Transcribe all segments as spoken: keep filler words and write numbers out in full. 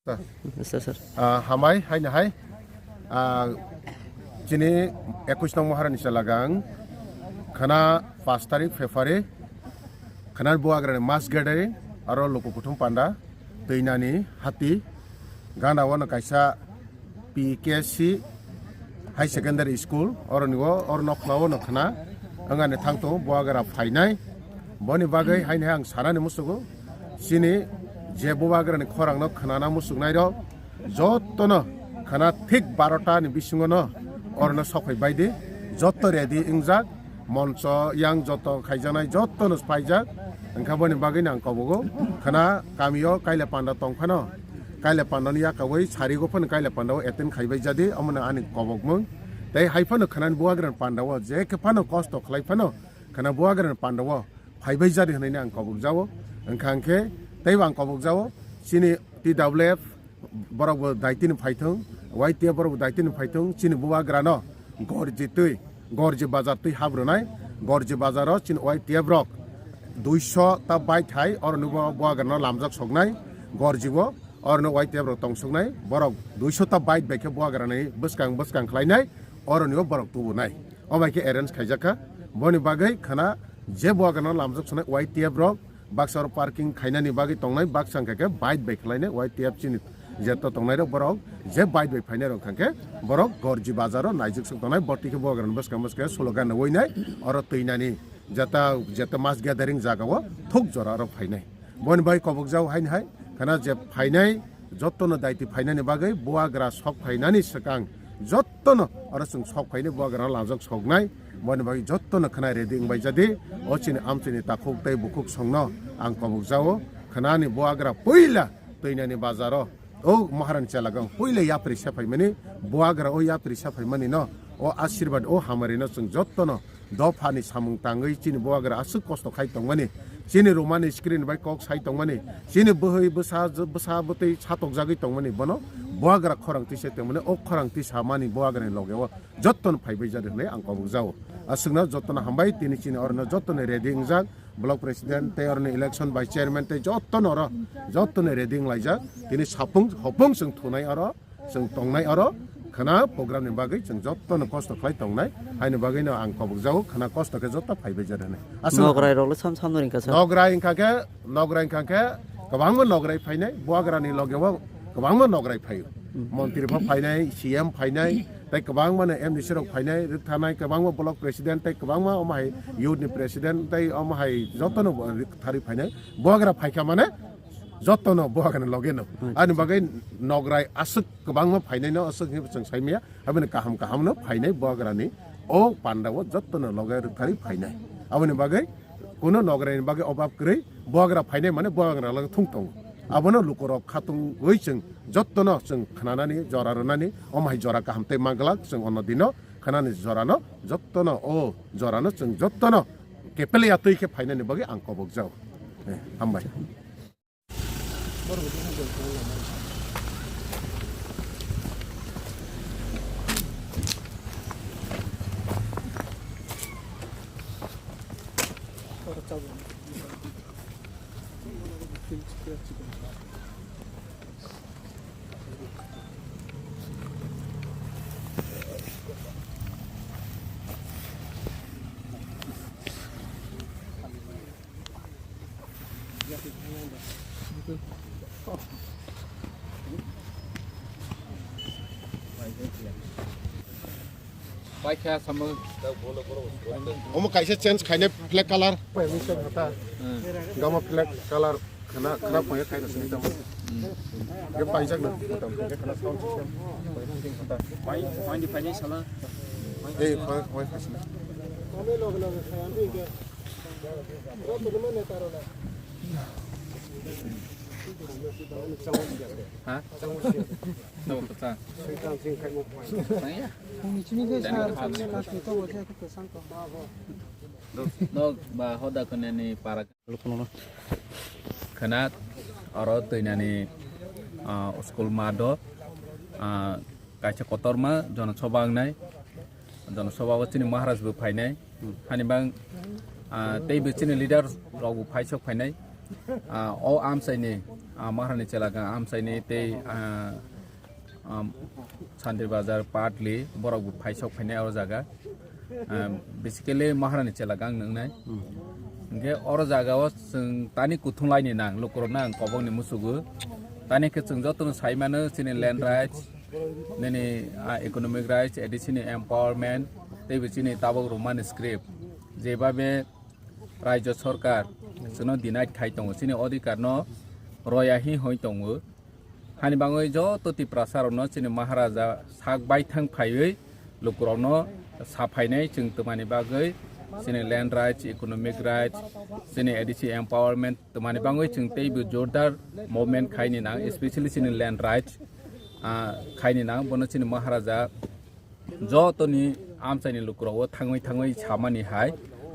Sir. Sir, sir. Ah, hambai, haino hai. Ah, chini ekush nong Maharani Chalagang, khana pash tarik February, khana Bubagrani mass gathering, aro luku kuthum panda, twinani hati, gana wano kaisa P K C High Secondary School, oroni o, oro nokla o no khna, wngani thang tongo, Bubagra phainai. Boni bagwi haino hai ang sanani musugo, chini je Bubagrani khorang no khnana musuknai rok, jotto no khna thik barota ni bisingo no oro no sokhai bai di, jotto ready wngjak, moncho yang jotto khaijaknai jotto no phaijak, wngkha boni bagwi no ang kobogo, khna kami o kaila panda tong phano, kaila panda ni yakawi sarigo phano kaila panda o attend khaibai jadi, omo no ani kobokmung. Tei hai phano khna ni Bubagrani panda o je khe phano kosto khlai phano khna Bubagrani panda o phaibai jadi hwnwi ang kobok jao. Wngkha hwnkhe teibo ang kobok jao, chini T W F borok bo daitini phaithung, Y T F borok bo daitini phaithung, chini Bubagrano gorji twi, gorji bazar twi habrwnai, gorji bazaro chini Y T F rok duiso ta bike hai, oroni bo Bubagrano lamjak soknai, gorji bo, oroni Y T F rok tongsoknai, borok duiso ta bike bai khe Bubagrani bwskang bwskang khlainai, oroni bo borok tubunai. O bai khe arrange khaijak kha, boni bagwi khna je Bubagrano lamjak soknai Y T F rok, baksa oro parking khainani bagwi tongnai, baksa hwnkha khe bike bai khlainai, Y T F chini jeto tongnai rok borok, je bike bai phainai rok hwnkha khe borok gorji bazaro naijwk swk tongnai, botwi khe Bubagrani bwskang bwskang slogan rwinai, oro twinani jeta, jeta mass gathering jaga o thuk jora oro phainai. Boni bai kobok jao haino hai, khna je phainai, jotto no daiti phainani bagwi Bubagra sok phainani swkang, jotto no oro chwng sok phainai Bubagra no lamjak soknai, boni bagwi jotto no khna ready wngbai jadi, o chini amchini takhuk tei bukhuk songno ang kobok jao, khnani Bubagra puila twinani bazaro, o Maharani Chalagang puila yapri se phaimani, Bubagra o yapri se phaimani no, o asirwad o hamari no chwng jotto no dophani samung tangwi chini Bubagra aswk kosto khai tongmani, chini romani screen bai kok sai tongmani, chini bwhwi bwsa, bwsa bwtwi satokjagwi tongmani, bono Bubagra khorang twi se tongmani, o khorang twi samani Bubagrani loge o jottono phaibai jadi hwnwi ang kobok jao. Aswkno jottono hambai, tini chini orono jottono ready wngjak, block president tei oroni election vice chairman tei jottono oro jottono ready wnglaijak, tini sapung hopung chwng thunai oro. Chwng tongnai oro khna program ni bagwi chwng jotto no kosto khlai tongnai, haini bagwi no ang kobok jago khna kosto khe jotto phaibai jani. Aswk nograi rok le sam sam no ringkha sa. Nograi wngkha khe, nograi wngkha khe kwbangma nograi phainai, Bubagra ni loge o kwbangma nograi phaio. Hmm. Montri pho phainai, C M phainai, tei kwbangma no M D C rok phainai, rwktharnai, kwbangma block president tei kwbangma omo hai youth ni president tei omo hai jotto no rwktharwi phainai. Bubagra phaikha mane jotto no Bubagra ni loge no. Hmm. Ani bagwi nograi aswk kwbangma phainai no aswk hinwi chwng sai maya. Aboni kaham kaham no phainai Bubagra ni o panda o jotto no loge rwktharwi phainai. Aboni bagwi kuno nograi ni bagwi obab kwrwi Bubagra phainai mane Bubagra loge thung tongo. Abono lukorok khatungwi chwng jotto no chwng khnanani jora rwnani omo hai jora kaham tei manglak chwng ono dino khnani jora no jotto no o jora no chwng jotto no kepele ya twi khe phainani bagwi ang kobok jao. Eh, hambai. Paikha samung. Omo kaisa change khainai flag color. Hmm. Gama flag color khana, khana phaia khaina sini tamo. Hmm. Ge paijak na. Pai, pai di pai ni sala. Eh, pai, pai, pai sini. Ha? Tamo kata. Tanya. Nog ba hoda kone ni para. Khana oro twinani, ah, school mat o, ah, kaisa kotorma jonosoba wngnai. Jonosoba o chini Maharaj bo phainai. Hani bang, ah, tei bo chini leader rok bo phaisok phainai. Ah, o amchai ni Ah, Maharani Chelagang amchaini tei, ah, um, Sandri Bazar partly borok bo phaisok phainai oro jaga. Ah, basically Maharani Chelagang nwngnai. Hwnkhe oro jaga o chwng tani kuthung laini nang, lukurokno ang kobokni musugo. Tani khe chwng jotono sai mano chini land rights, nini, ah, economic rights, A D C ni empowerment, tei bo chini tabok Roman script. Jebabe Rajya Sarkar chwngno denied khai tongo, chini odhikar no roya hi hoi tongo. Hani bagwi joto Tiprasa rokno chini Maharaja sak baithang phaiwi lukurokno saphainai chwng twmani bagwi, chini land rights, economic rights, chini A D C empowerment twmani bagwi chwng teibo jordar movement khaini nang, especially chini land rights, ah, khaini nang, bono chini Maharaja jotoni amchaini lukurok o thangwi thangwi samani hai,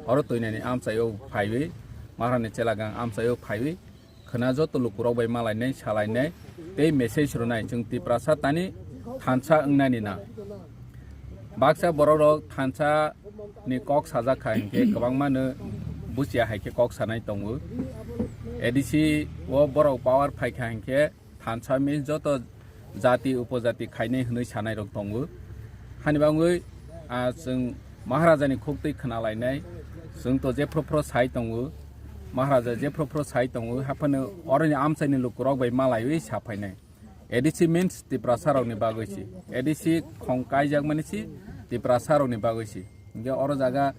oro twinani amchai o phaiwi, Maharani Chelagang amchai o phaiwi, khwna joto lukurok bai malainai, salainai, tei message rwnai, chwng Tiprasa tani thansa wngnani na. Baksa borok rok thansa ni kok sajak kha hinkhe kwbangma no buchia hai khe kok sanai tongo. A D C o borok power phai kha hinkhe thansa means joto jati upojati khainai hwnwi sanai rok tongo. Hani bagwi, ah, chwng Maharaja ni khuk twi khna lainai, chwng to jephru phru sai tongo, Maharaja jephru phru sai tongo, haphano oroni amchaini lukurok bai malaiwi saphainai. A D C means Tiprasa rokni bagwi si, A D C khong kaijakmani si Tiprasa rokni bagwi si. Hinkhe oro jaga,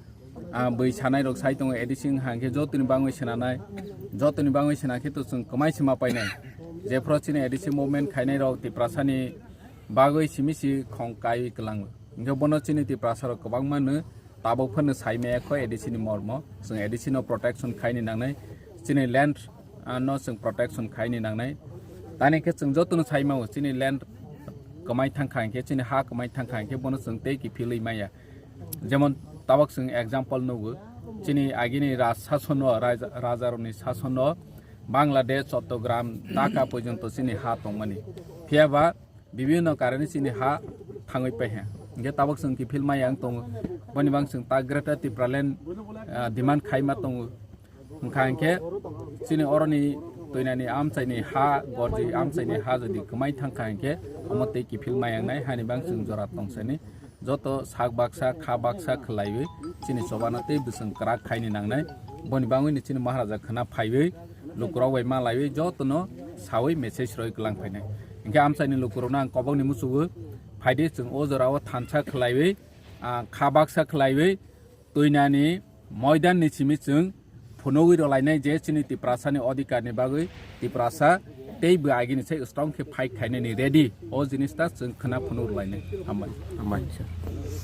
ah, bwi sanai rok sai tongo, A D C wngkha hinkhe jotoni bangwi swnanai, jotoni bangwi swnakhe to chwng kwmai se ma painai. Jephru chini A D C movement khainai rok Tiprasani bagwi simi si khong kaiwi kwlango. Hinkhe bono chini Tiprasa rok kwbangma no tabuk phano sai maya kho A D C ni mormo. Chwng A D C no protection khaini nangnai, chini land, ah, no chwng protection khaini nangnai. Tani khe chwng jotono sai mao chini land kwmai thangkha hinkhe, chini ha kwmai thangkha hinkhe bono chwng tei kiphilwi maya. Jemon tabok chwng example nugo, chini agini raj sasono, raja, rajarokni sasono Bangladesh, Chattogram, Dhaka porjonto chini ha tongmani. Phiya ba bibhinno karone chini ha thangwi paiha. Hinkhe tabok chwng kiphil maya wng tongo. Boni bang chwng ta Greater Tipraland, ah, demand khaima tongo. Wngkha hinkhe chini oroni twinani amchaini ha, gorji amchaini ha jodi kwmai thangkha hinkhe omo tei kiphil maya wngnai, hani bang chwng jora tongsani. Joto sak baksa, kha baksa khwlaiwi chini chobano tei bwswng kwrak khaini nangnai. Boni bangwini chini Maharaja khwna phaiwi lukurok bai malaiwi jotono sawi message roi kwlang phainai. Hinkhe amchaini lukurokno ang kobokni muchugo, phaidi chwng o jorao thansa khwlaiwi, ah, kha baksa khwlaiwi twinani moidanni simi chwng phunugwi rwlainai je chini Tiprasani odhikarni bagwi Tiprasa tei bo agini sai strong khe fight khainani ready, o jinis ta chwng khwna phunuk rwlainai. Hambai. Hambai.